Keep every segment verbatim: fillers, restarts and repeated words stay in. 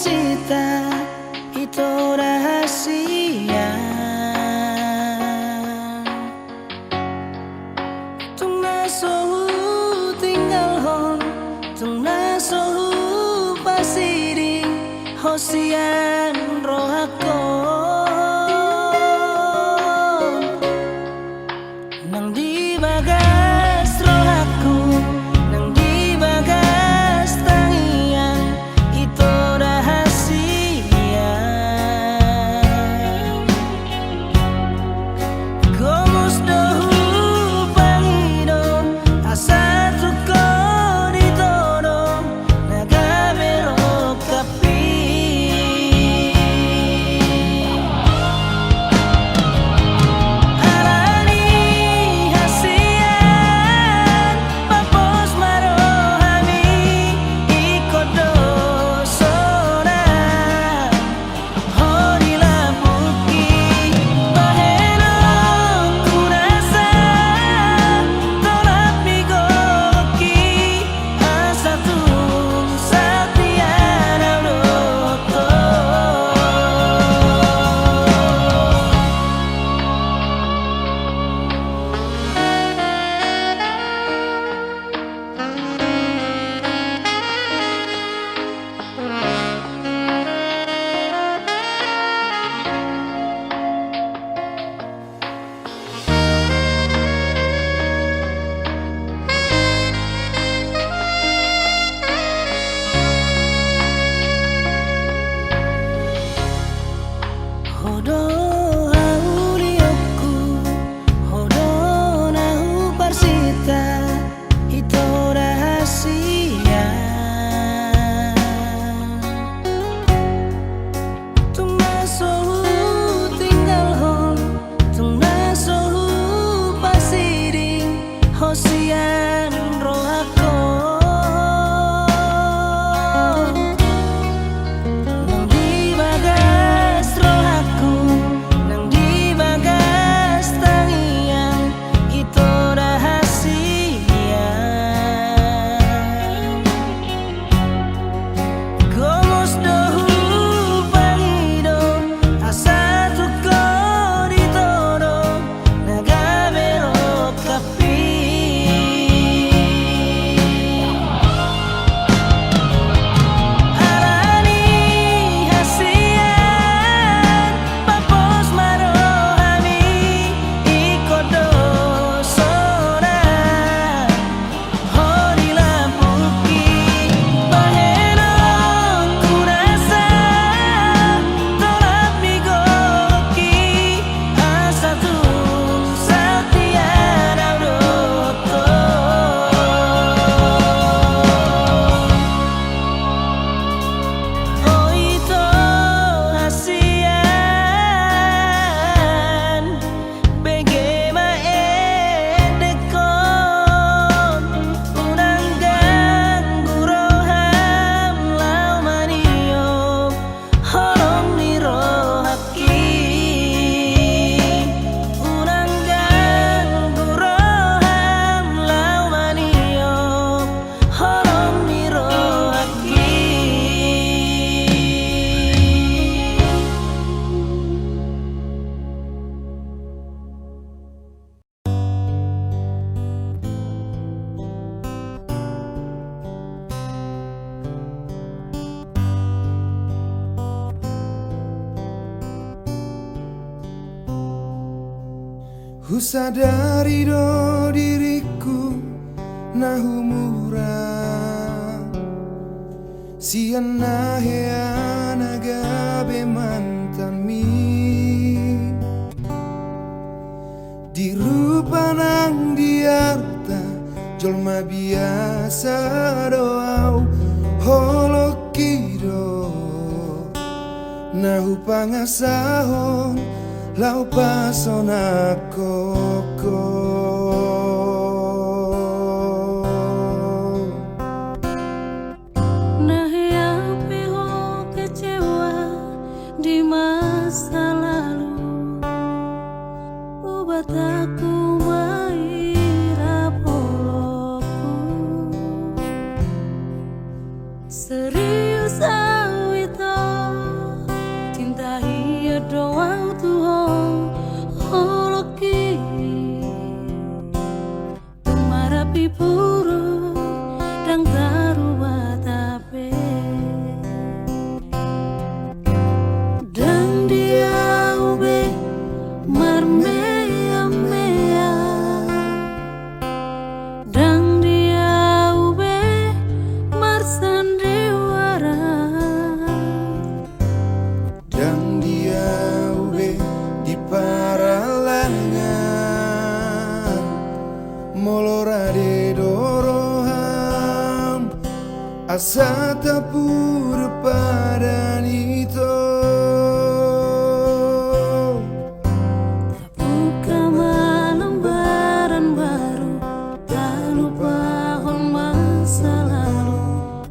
Sita, ito rahasia. Tung na so hutinggalhon, tung na so hupasiding ho sian rohangkon. Nang di bagas rohangku, nang di bagas tangiang, ito rahasia. Gomos do hupangido, asa tung ho ditodong, na gabe rongkap i. Alani hasian, pos ma rohami, ingkon do sonang ho di lambungki. Bahenonku nasa tolap ni goki, asa tung satia na dohot ho. Ho do haulionku, ho do na huparsinta, ito rahasia. Tung na so hutinggalhon, tung na so hupasiding ho sian rohangkon. Nang di bagas rohangku, nang di bagas tangiang, ito rahasia. Gomos do hupangido, asa tung ho ditodong, na gabe rongkap i. Alani hasian, pos ma rohami, ingkon do sonang ho di lambungki. Bahenonku nasa tolap ni goki, asa tung satia na dohot ho. O ito hasian, bege ma endek on, unang ganggu roham laho maniop holong ni rohangki. Unang ganggu roham laho maniop holong ni rohangki. Husadari do diringku na humurang sian na hea na gabe mantanmi. Di rupa nang di arta, jolma biasa do au, holongki do na hupangasahon laho pasonangkon ho. Na hea pe ho kecewa di masa lalu, ubat aku ma i rap holongku. Serius au ito Asa tapuduk padan ito. Tabuka ma lembaran baru, talupahon masa lalu,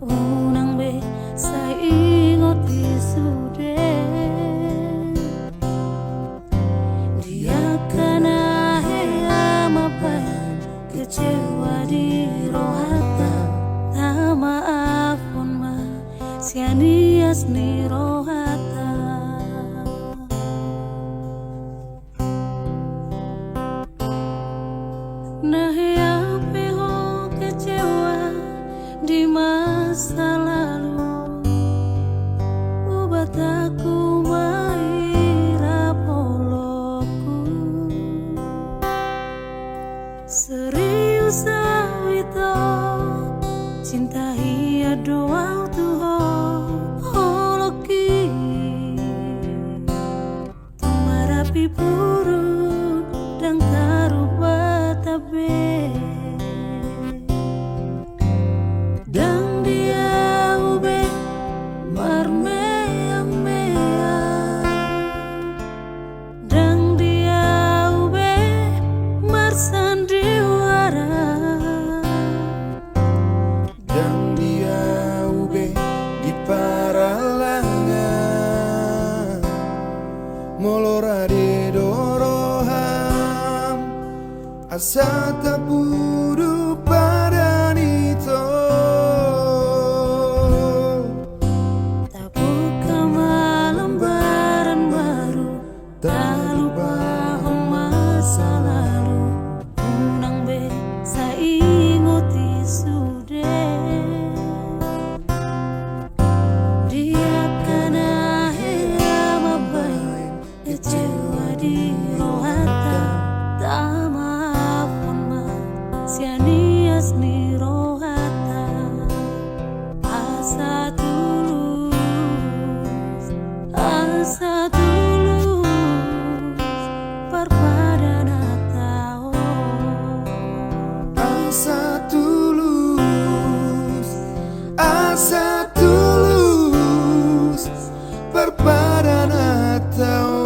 unang be sai ingot i sude. Di angka na hea mambahen kecewa di rohanta, tamaafhon ma sian ias ni rohanta. Na hea pe ho kecewa di masa lalu, ubat aku ma i rap holongku. Serius au ito, cinta hea do au tu ho, holongki. Tung marapi purun, ndang tarubata be. Ndang di au be marmeamea. Ndang di au be marsandiwara. Ndang di au be di parallangan. Molo rade do roham, asa tapuduk padan ito. Tabuka ma lembaran baru, talupahon masa lalu, unang be sai ingot i sude. Di angka na hea mambahen kecewa di rohanta, tamaafhon ma sian ias ni rohanta. Asa tulus, asa tulus parpadananta on. Asa tulus, asa tulus parpadananta on.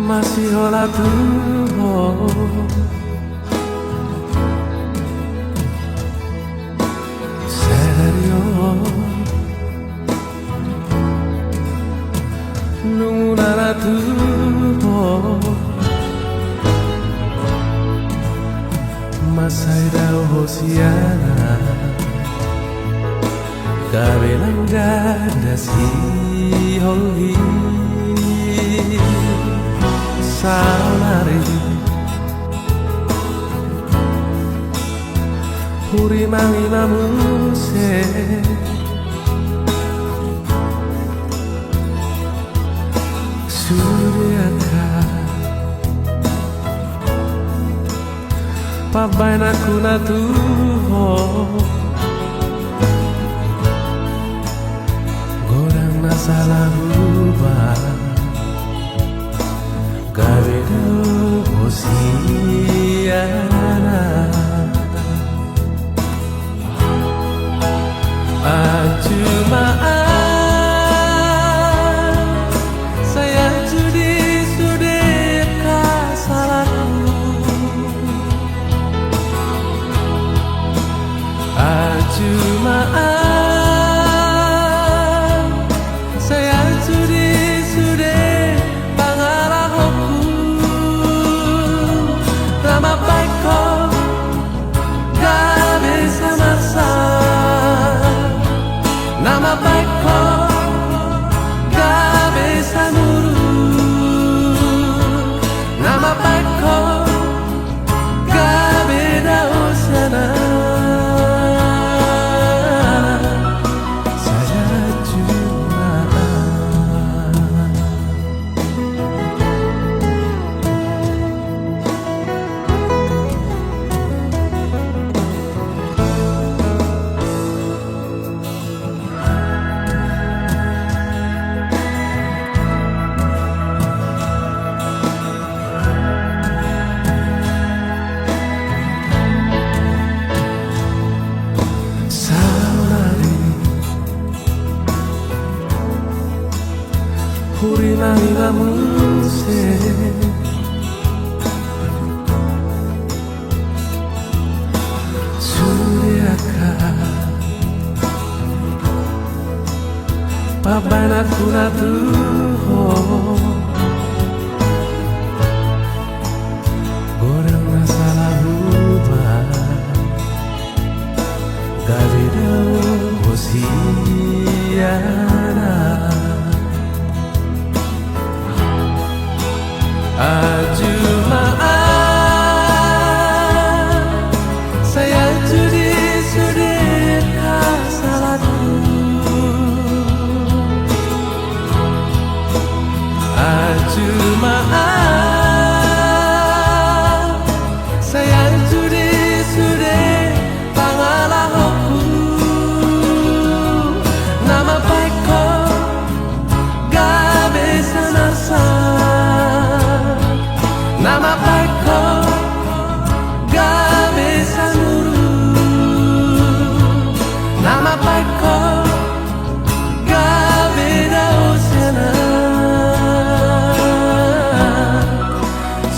Masihola tu ho. Serio. Lungunana tu ho. Mansai dao ho sian ahu. Gabe nang ganda siholhi. Saonari. Hurimang ima muse. Sude angka pambahenanku na tu ho. Godang na sala hubahen. Gabe dao ho sian ahu. Anju ma ahu. Sai anju di sude angka salangku. Anju ma ahu. Sai anju di sude pangalahonku. Na mambahen ho gabe samarsa. Na mambahen ho gabe samuru. Na mambahen ho gabe dao sian ahu. Sai anju ma ahu. Saonari. Hurimang ima muse. Sude angka pambahenanku na tu ho. Godang na sala hubahen. Gabe dao ho sian ahu. Anju ma ahu. Sai anju di sude angka salangku. Anju ma ahu. Sai anju di sude pangalahonku. Na mambahen ho gabe samarsa. Na mambahen ho gabe samuru. Na mambahen ho gabe dao sian ahu.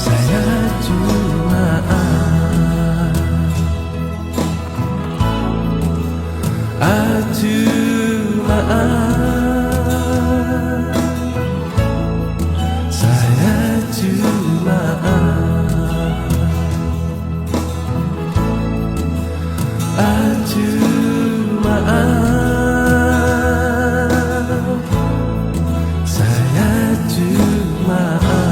Sai anju ma ahu. Anju ma ahu. Sai anju ma ahu. Anju ma ahu. Sai anju ma ahu.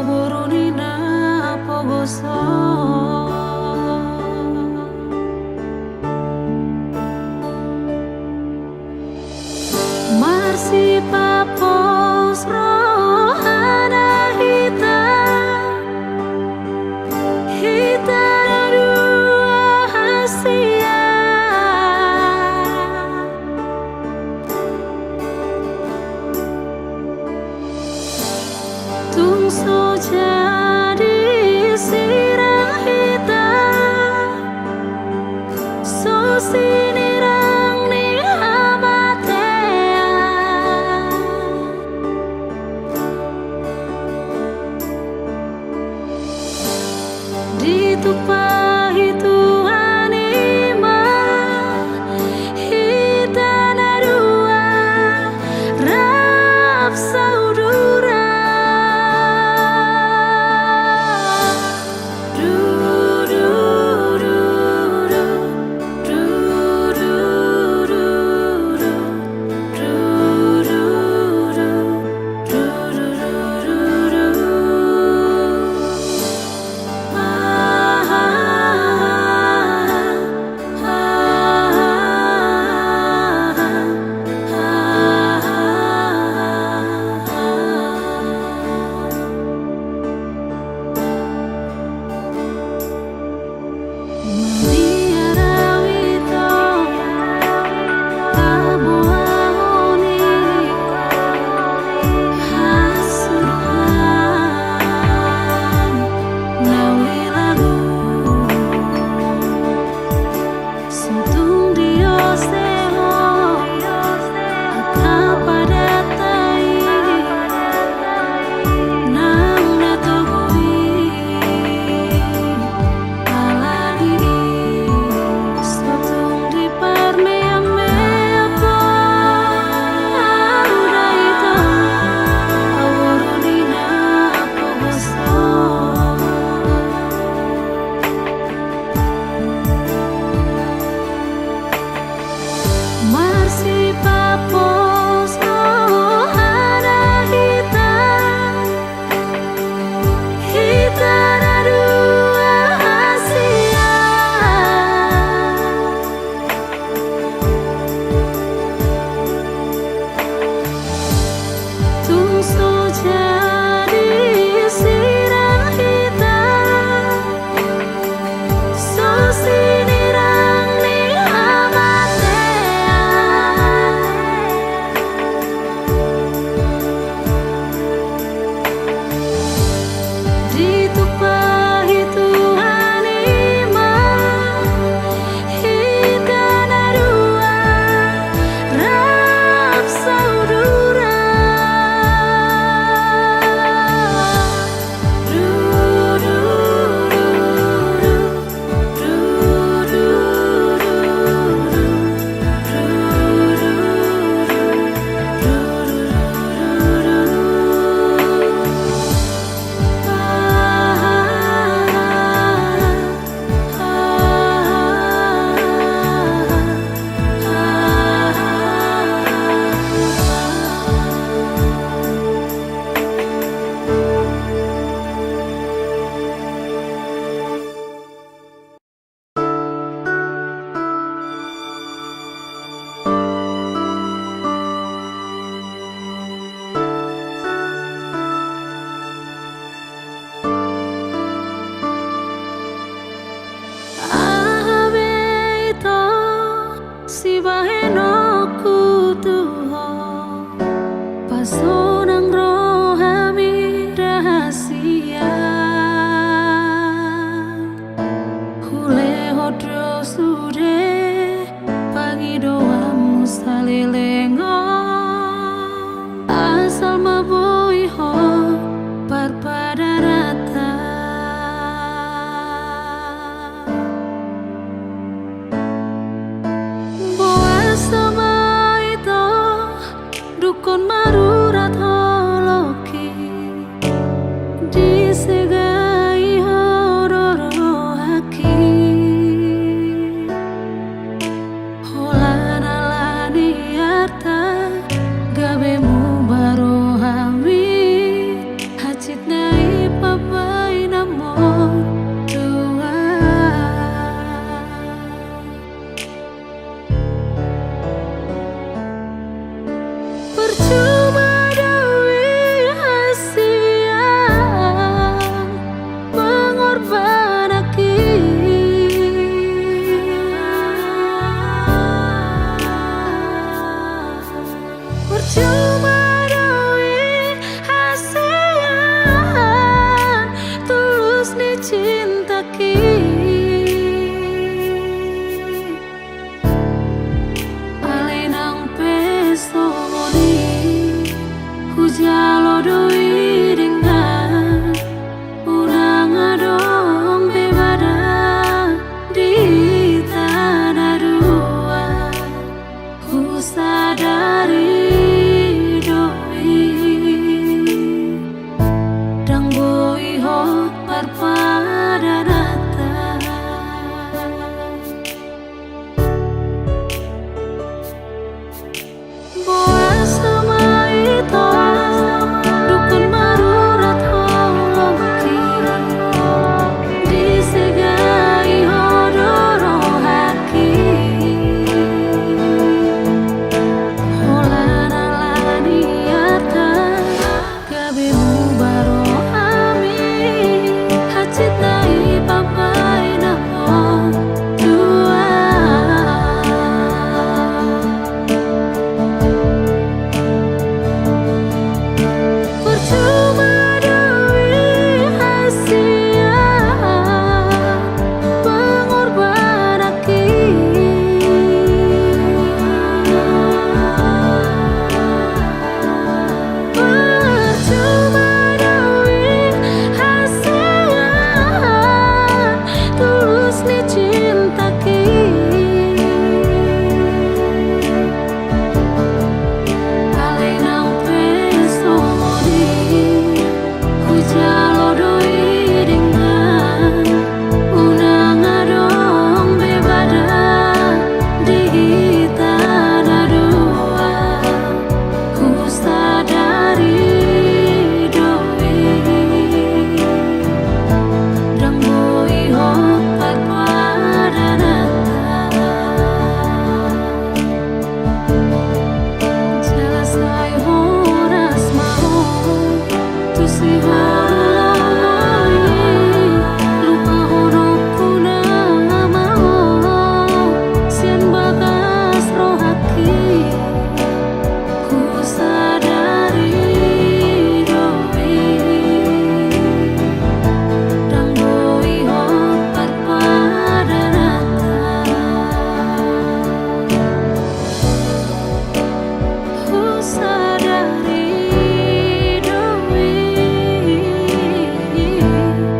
boru ni na pogos on. Marsipaphos rohana hita, hita na dua hasea. Tung so jadi sirang hita, so sinirang ni hamatean. Ditumpahi Tuhan i ma hita na dua rap saudara. Du, du, du, du. Marsipaphos rohana hita, hita na dua hasea. Tung so jadi sirang hita, so sinirang ni hamatean. Ditumpahi Tuhan i ma hita na dua rap saudara. Aha be ito sibahenonku tu ho, pasonang rohami rahasia. Hulehon do sude pangidoanmu saleleng on, asal ma boi ho parpadananta. Boasa ma ito dungkon marurat holongki, disegai ho do rohangki. Holan ala ni arta gabe muba rohami, hansit na i Boi ho parpadananta. Boasa ma ito dungkon marurat ho, disi gabe ho do rohangki. Holan ala ni arta gabe muba rohami, hansit na i pambahenanmu tua. Percuma do i hasian pengorbananki. Percuma do i hasian tulus ni cintaki. Alai nang pe songon i hujalo do i dengan unang adong be bada di hita na dua. Husadari do i ndang boi ho parpadananta. Jala sai horas ma ho tu sihorungan i, lupahononku nama ho sian bagas rohangki. Husadari do i ndang boi ho parpadananta. Husadari do i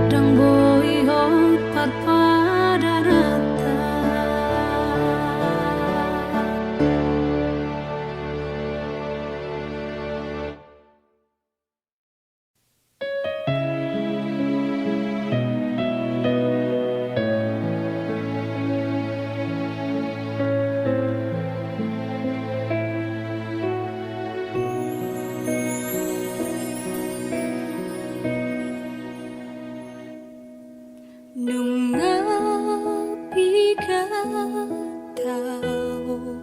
ndang boi ho parpadananta. Nunga piga taon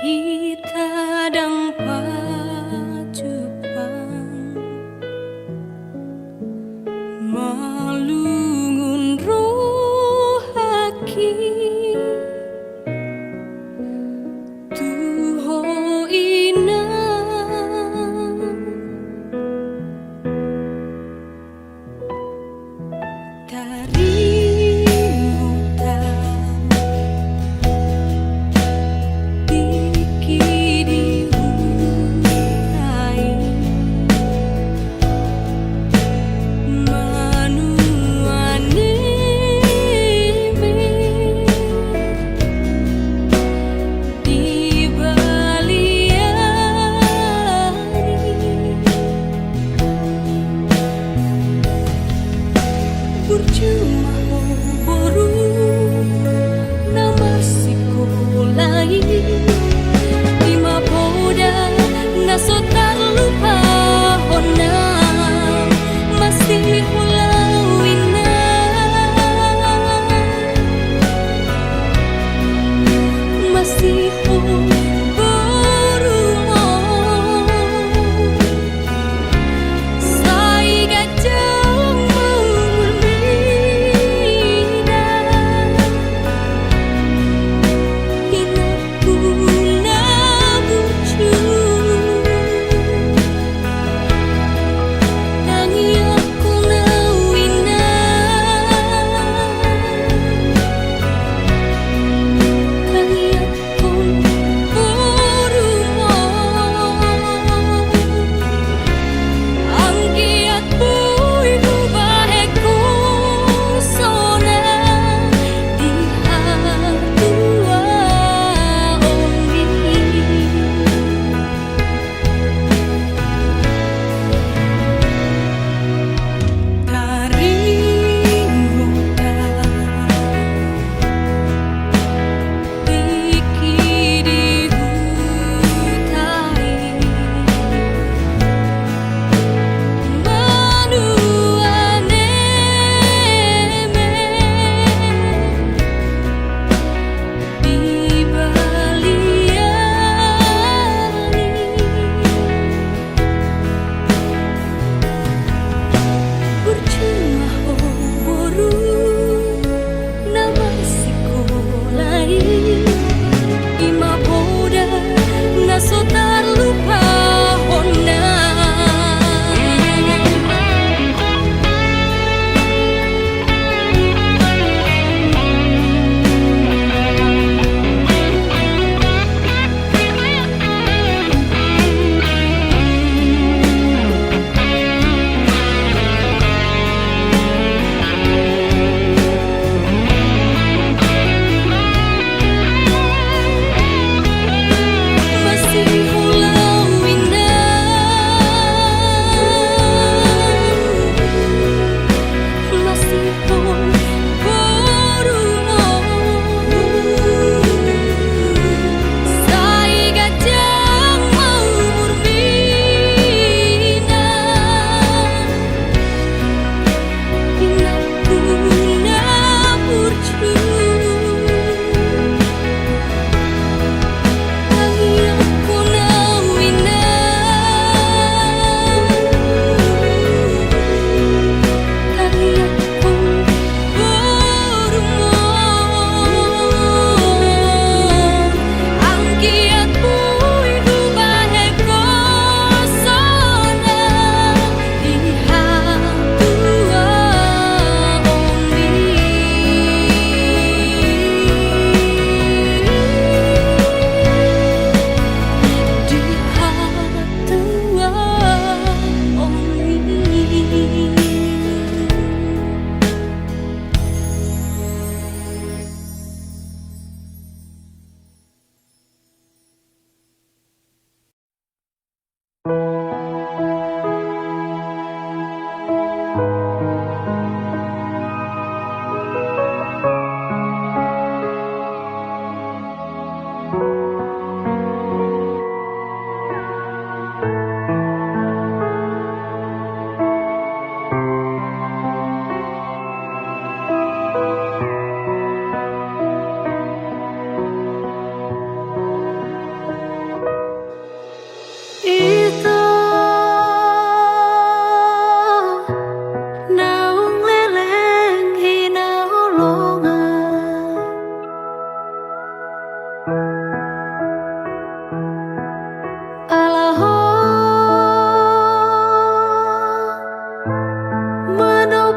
hita ndang pajumpang, malungun rohangki tu ho inang. Tarimo ta tingki di huta i, manu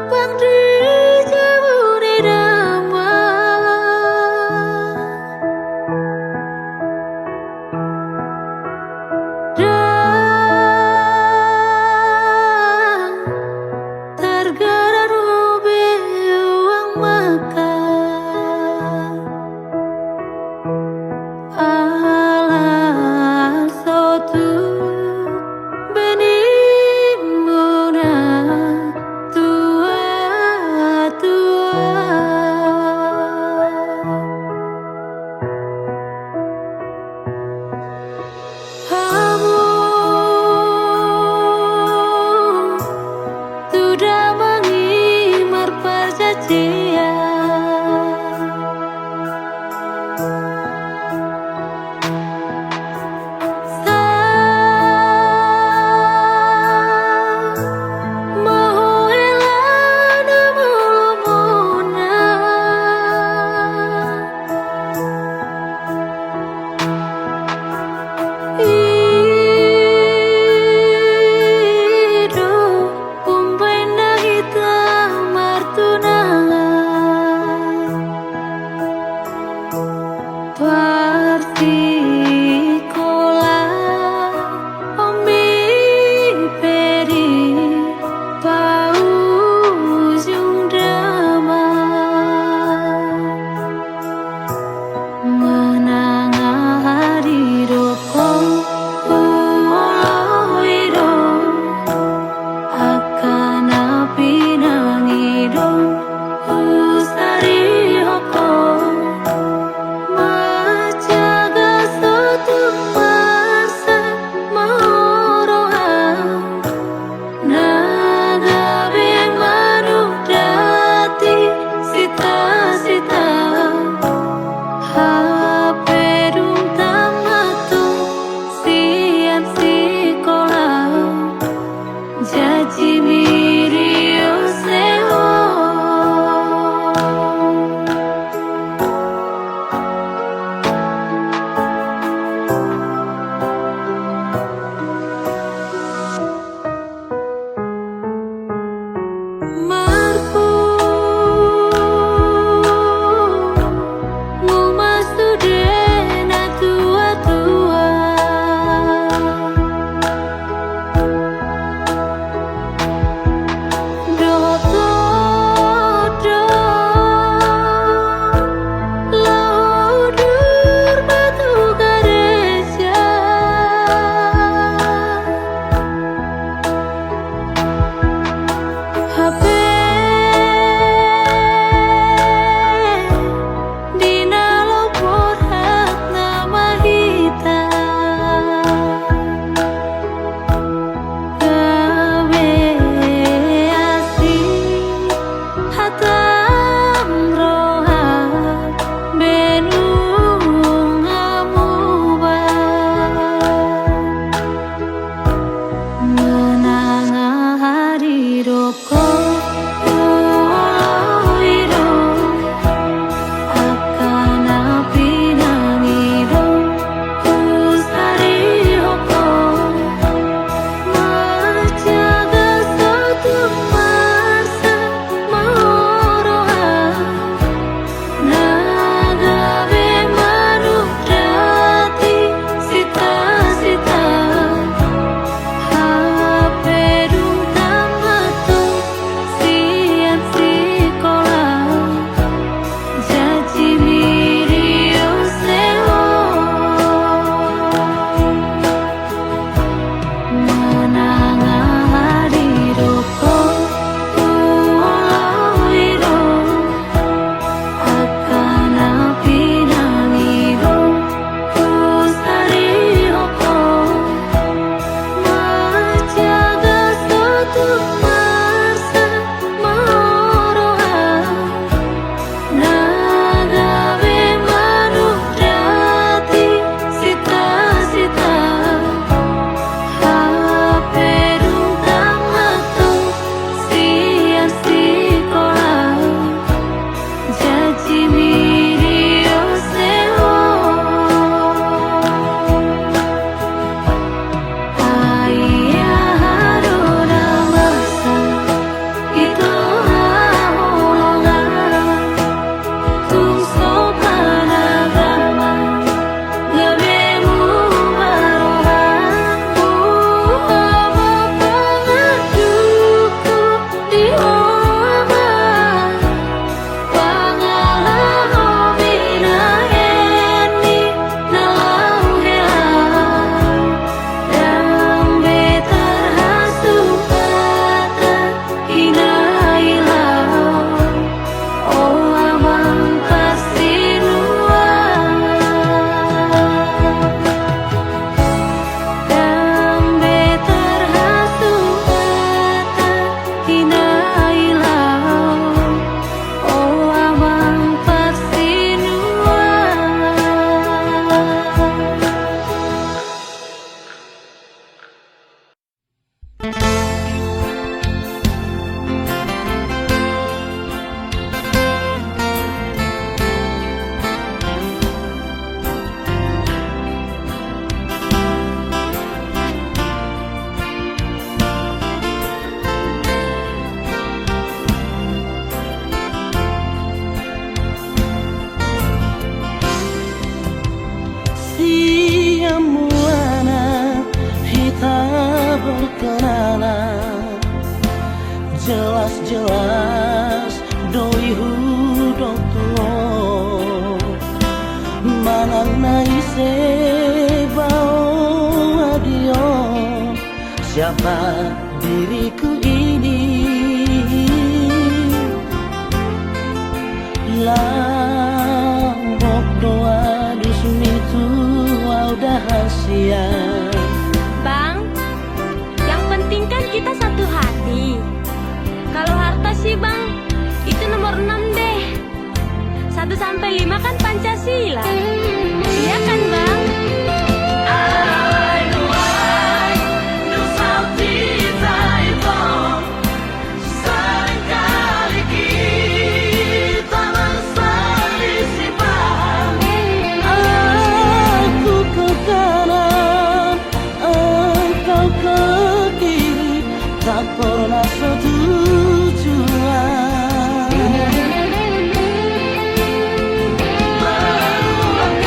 Pang di jabu ni damang. Ndang targara ro be uang makan. Ala so tu benimuna tua-tua. Hamu tu damang i marparjanjian. Sai ma ho hela na molo muna. I do umbahen na hita martunangan. Parsikola on pe di paujung damang. Manang aha didok ho, huoloi do angka na pinangido, husarihon ho. Manjaga so tung marsa maroha. Na gabe manuk dati sita-sita. Hape dung tamat ho sian sikola, janji mi di use ho. Marpungu ma sude na tua-tua. Dohot ho do laho udur ma tu gareja. Hape Jelas-jelas do i hudok tu ho, manang na ise baoa di on, siapa diriku ini. Lambok do adusmi tu au da hasian. Bang, yang penting kan kita satu hati. Kalau harta sih, Bang, itu nomor enam deh. Satu sampai lima kan Pancasila. Iya kan, Bang? Alai nuaeng, nu saut hita i do. Seringkali kita berselisih paham. Aku ke kanan, engkau ke kiri, tak pernah setujuan. Berulang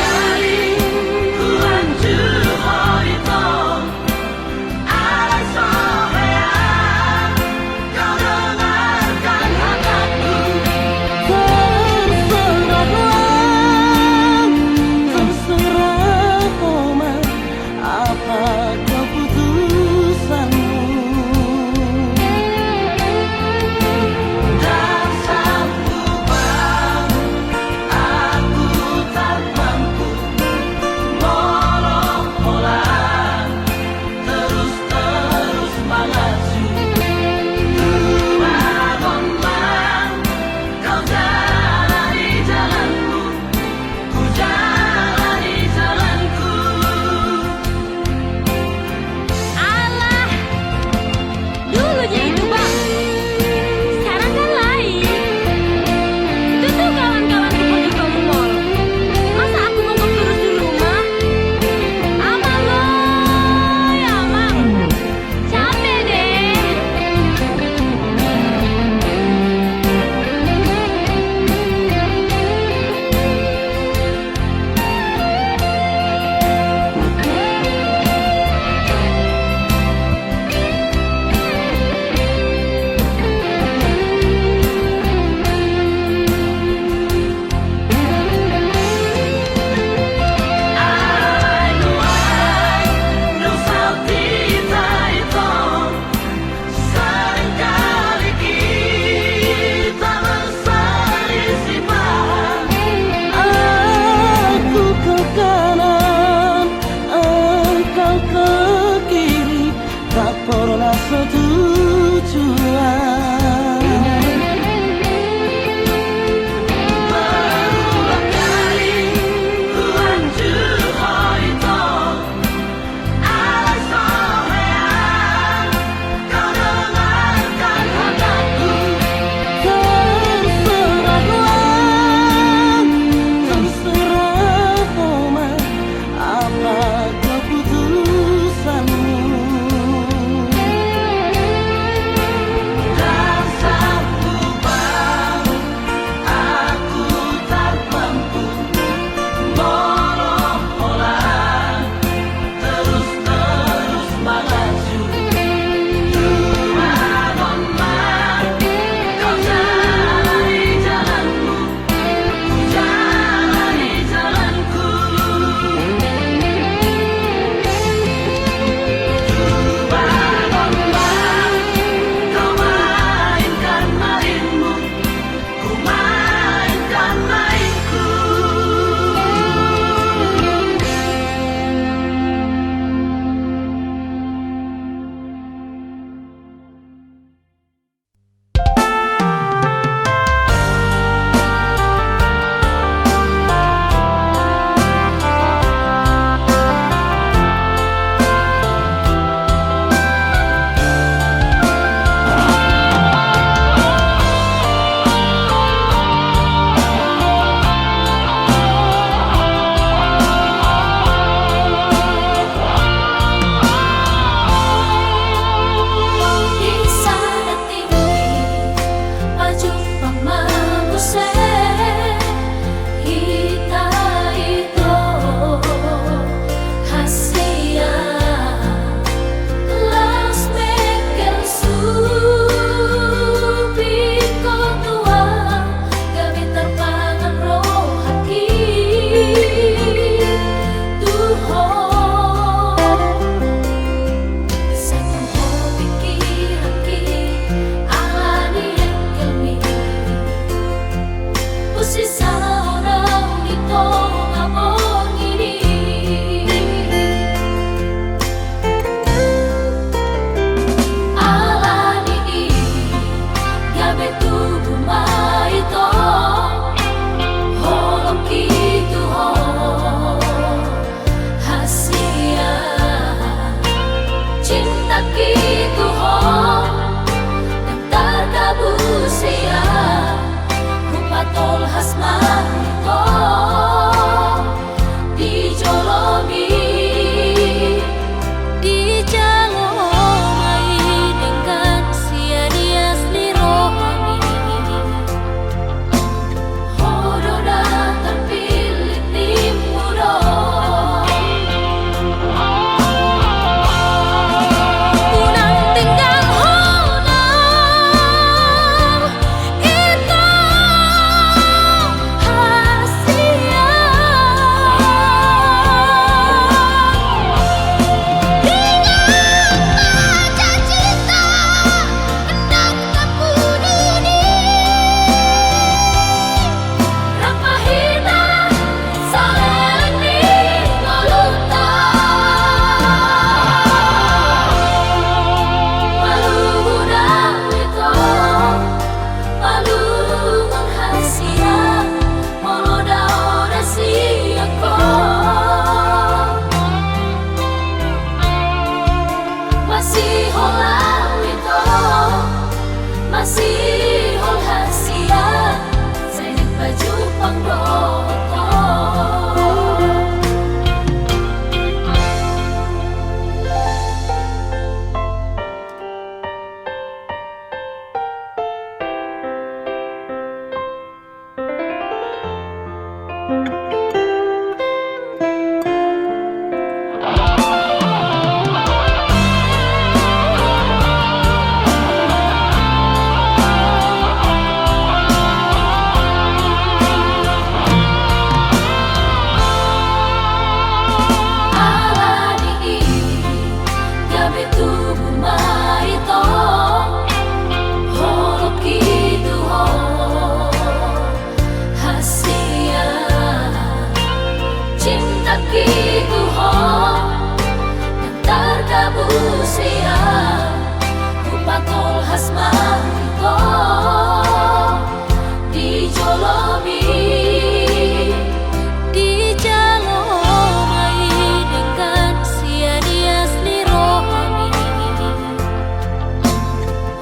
Tubu ma ito, holongki tu ho hasian. Cintaki tu ho ndang targabus ia, hupatolhas ma ito di jolomi. Dijalo ma i denggan sian ias ni rohami. Ho do na tarpillit, nimmu do. Unang tinggal hona ito hasian. Ingot ma janjita ndang tapuduni. Rap ma hita saleleng ni ngolunta. Malungun au ito, malungun hasian, molo dao na sian ho. Masihol au ito, masihol hasian, sai naeng pajumpang dohot ho. Alani i gabe tubu ma ito, holongki tu ho hasian. Cintaki tu ho ndang targabus ia, hupatolhas ma ito di jolomi. Dijalo ma i denggan sian ias ni rohami.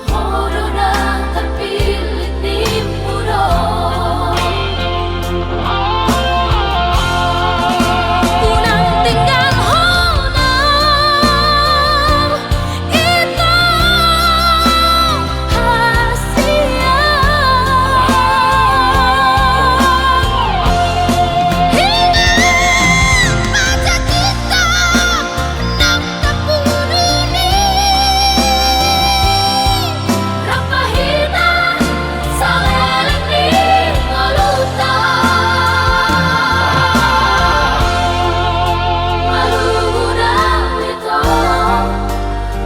Ho do na tarpillit, nimmu do. Unang tinggal hona ito hasian. Ingot ma janjita ndang tapuduni. Rap ma hita saleleng ni ngolunta. Malungun au ito,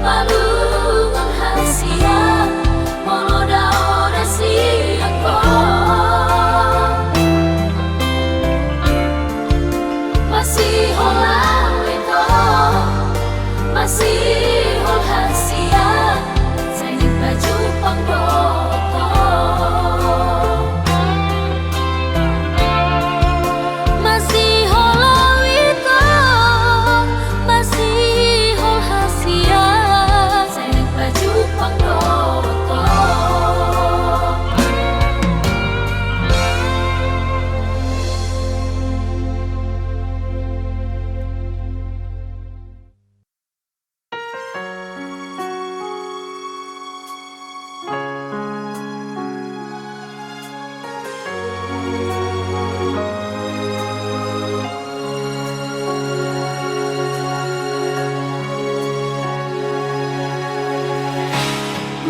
malungun hasian, molo dao na sian ho. Masihol au ito, masihol hasian, sai naeng pajumpang dohot ho. Masihol au ito, masihol hasian, sai naeng pajumpang dohot ho.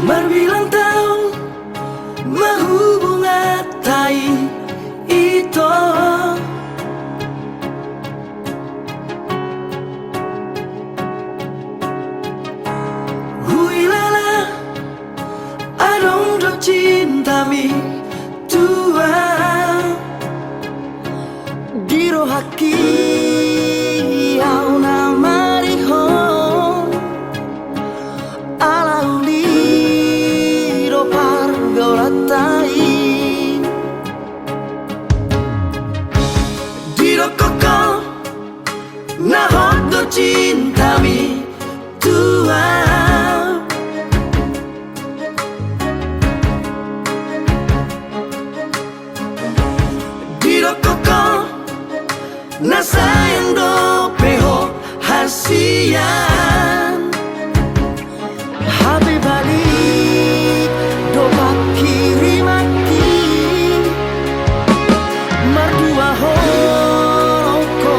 Marbilang taon ma hubunganta i, ito. Huilala adong do cintami, tua. Di rohangki ahu na marihon, ala uli do pargaulanta Didokkon ho na hot do cintami tu ahu. Didokkon ho na sayang dope ho hasian. Hape balik do pangkirimanki, mardua holong ho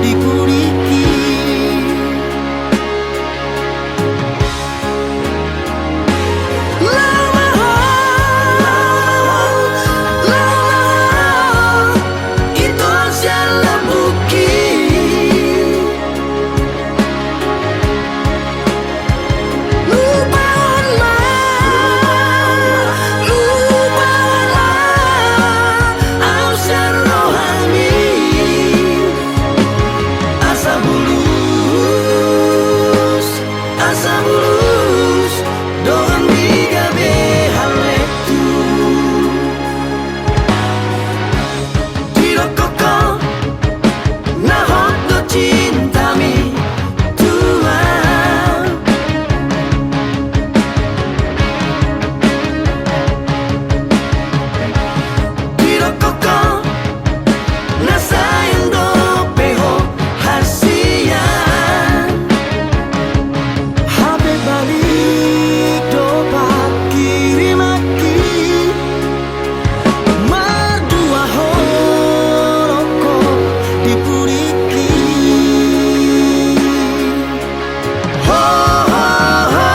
di pudingki. Laho ma ho, laho ma ho, ito sian lambungki. Lupahon ma, lupahon ma ahu sian rohami. Asa bulus, asa bulus dongan ni gabe haletu. Didokkon ho na hot do cintami tu ahu. Didokkon ho na sayang dope ho hasian. Hape balik do pangkirimanki, mardua holong ho di pudingki. Ho, ho, ho.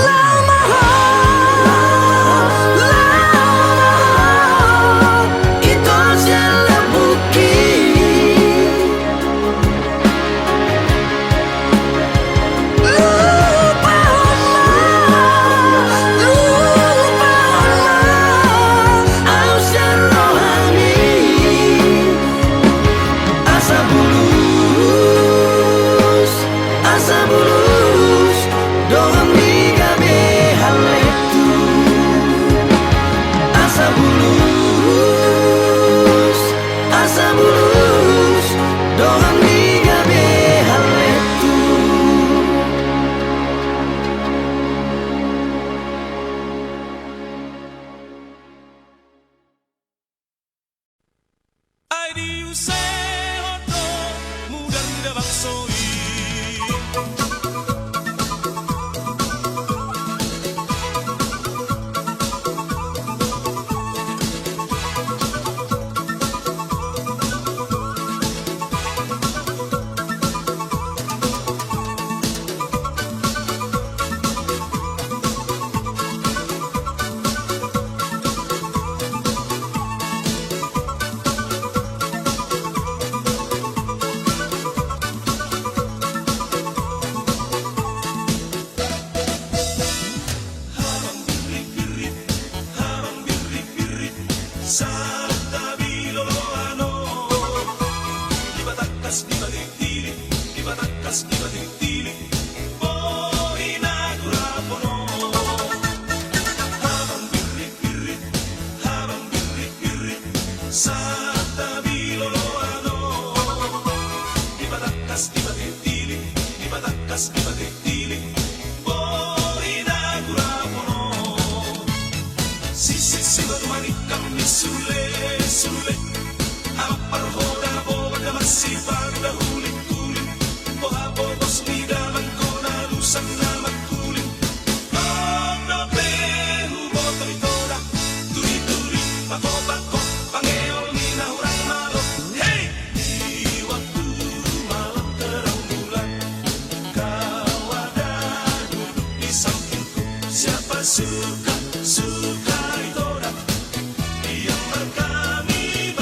Laho ma ho, laho ma ho, ito sian lambungki. Lupahon ma, lupahon ma ahu sian rohami. Asa bulus, asa bulus dongan ni gabe haletu. Asa bulus, asa bulus dongan ni gabe haletu. Ai diusehon do mudar ni da bangso i. Habang birrit-birrit, habang birrit-birrit, santabi loloan on. Dibatangkas, dibatitilik, dibatangkas, dibatitilik, boi na gurapon on. Habang birrit-birrit, habang birrit-birrit, santabi loloan on. Dibatangkas, dibatitilik, dibatangkas, dibatitilik, boi na gurapon on. Sisi, sisi, batu manik kami sule, sule. Amak parhoda boban damang siparu da hulik-hulik. Boha bobos ni damang kona lusan na mangkuling. Dong dope huboto ito da, turi-turi, pako-pako, pangeol ni na hurang malo. Hei! Di waktu malam terang bulan, kau ada duduk di sampingku. Siapa suka, suka ito da. Diam berkami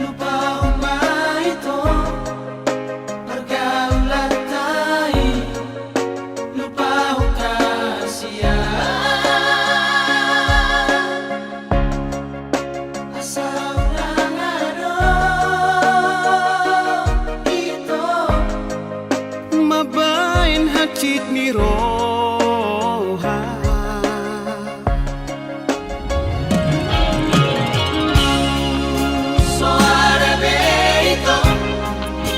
Lupahon ma ito pargaulanta i, lupahon hasian. Asa unang adong ito mambahen hansit ni roha. Soara be ito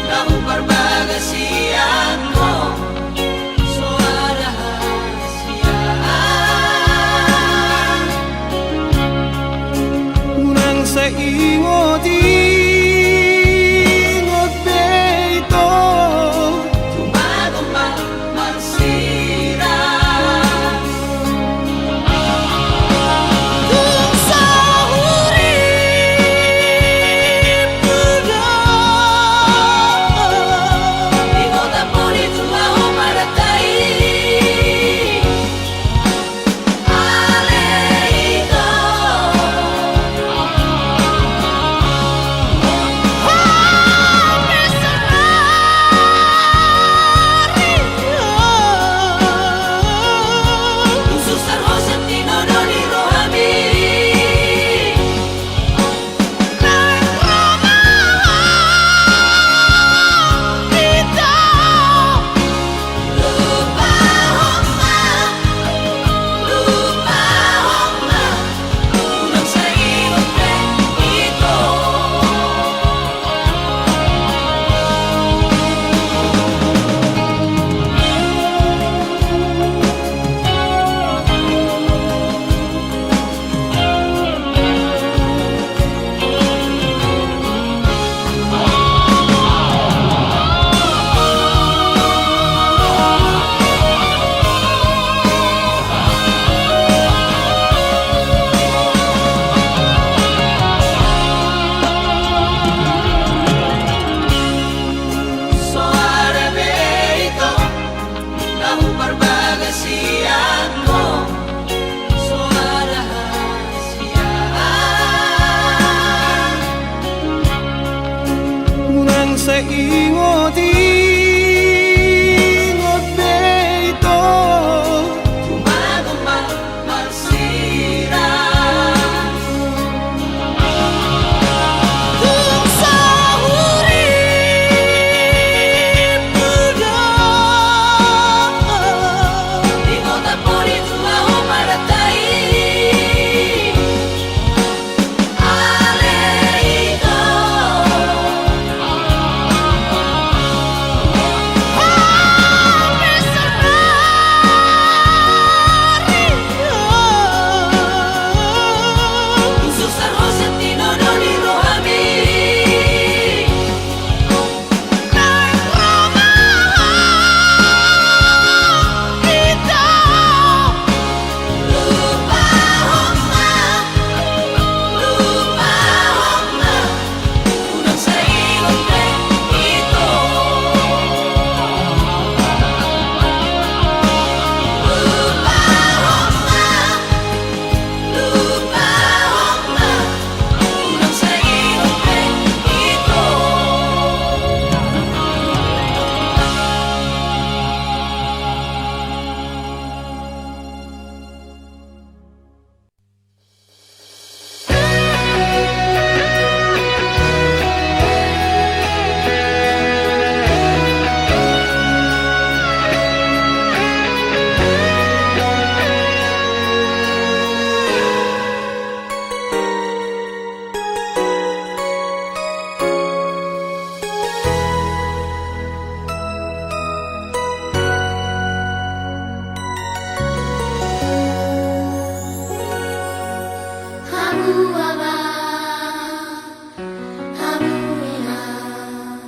na huparbagasian ho, soara hasian. Unang sai ingot-ingot be ito. Tumagon ma marsirang. Tung sahuripuna. Di kota poni tua ho maratai. Soara be ito na huparbagasian ho, soara hasian. Unang sai ingot-ingot be ito. Tumagon ma marsirang. Tung sahuripuna. Di kota poni tua ho maratai. Ale ito. Hamu abang, hamu inang,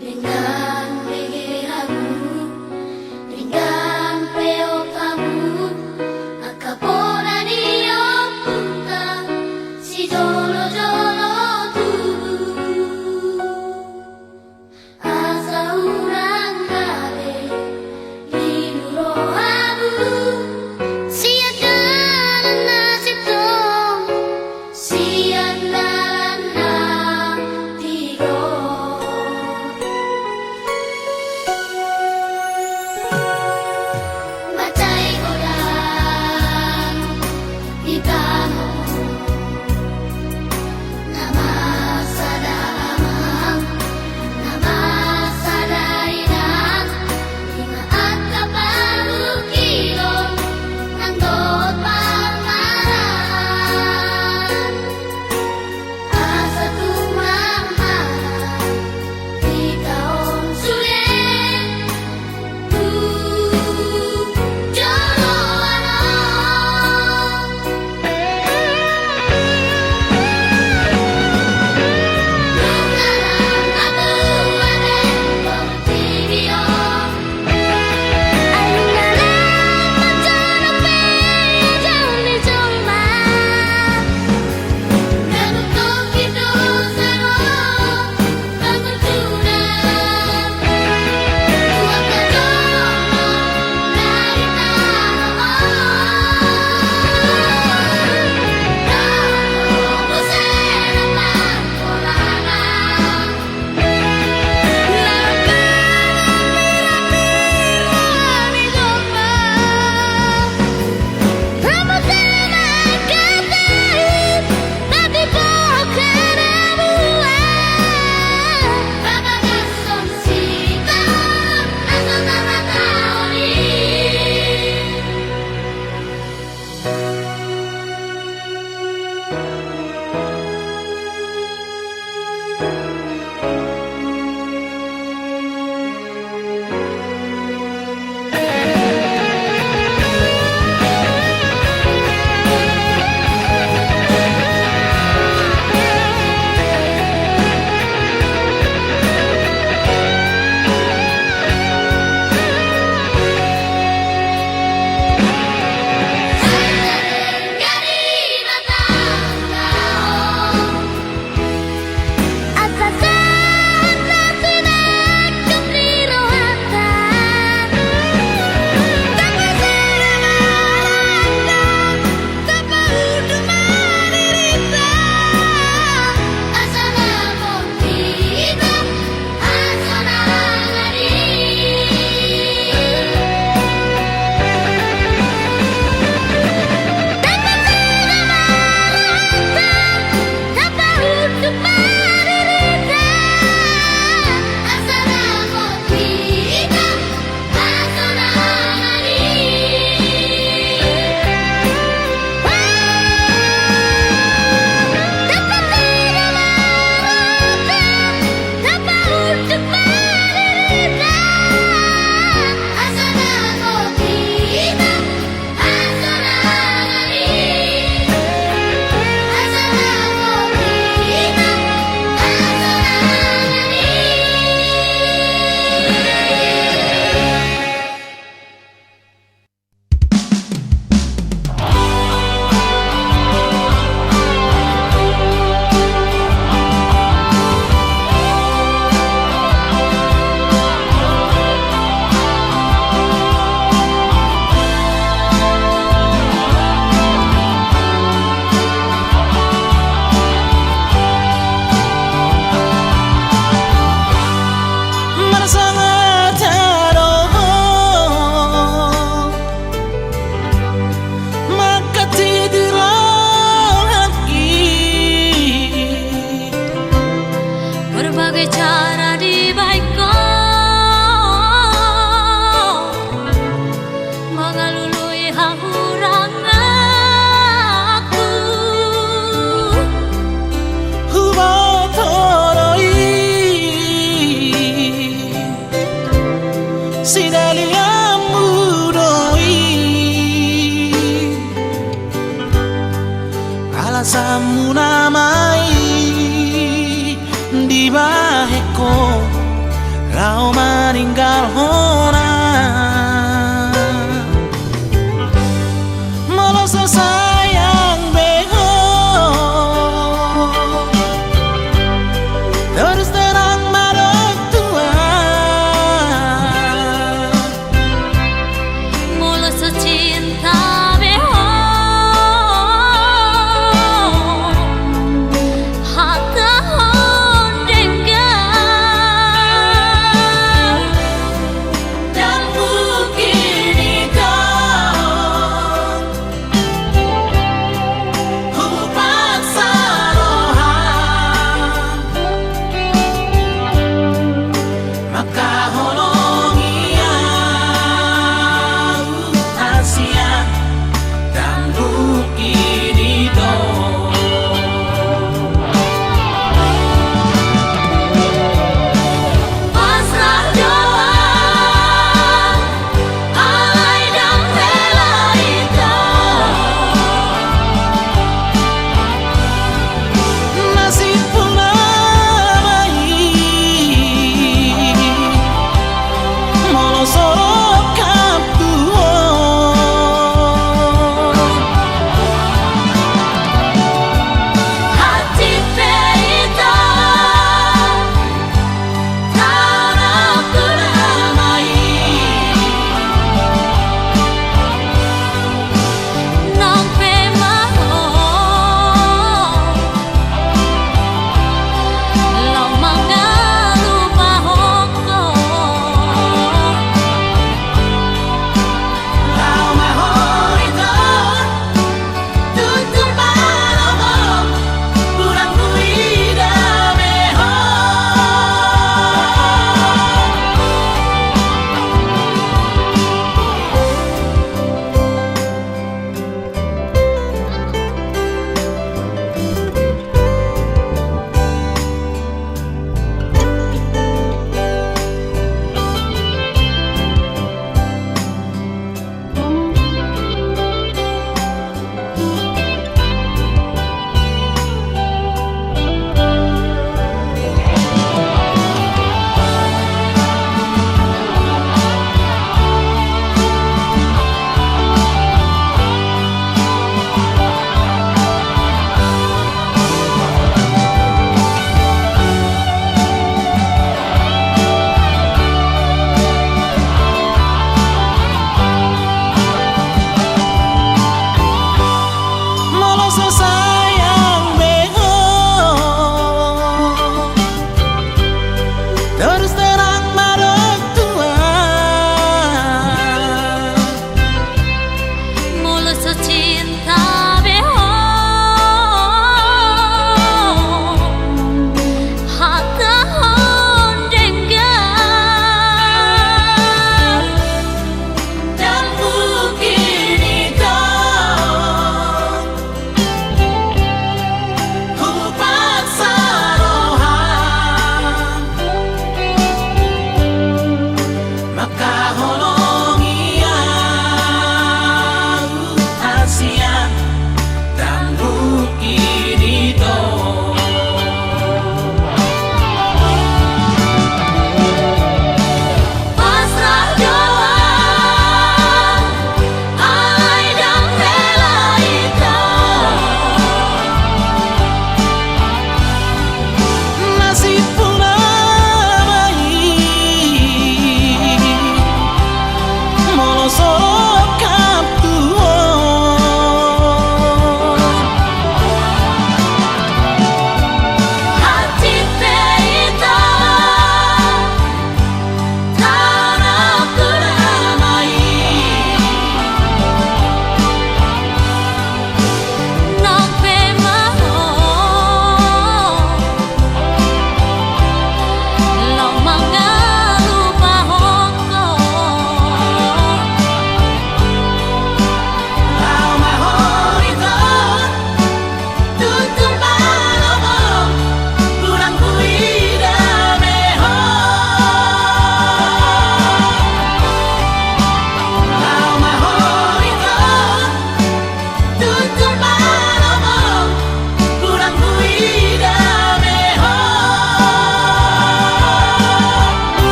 denggan bege hamu, denggan peop hamu, angka bona ni ompunta sijolojolo tubu. Asa unang gabe lilu rohamu sian dalan na sintong. Asamuna ma i dibahen ho laho maninggalhon au. Molo so sayang be ho, terus terang ma dok tu au. Molo so cinta be ho, hatahon denggan. Ndang mungkin i do hupaksa roha, mangkaholongi au hasian. Ndang mungkin i do. Pasrah do au, alai ndang hela i do. Nasibmuna ma i molo so rongkap tu ho. Hansit pe ita, tangan ku damai. Nang pe ma ho laho mangalupahon ho. Laho ma ho ito, tutu manogot, hurang huida be ho. Molo so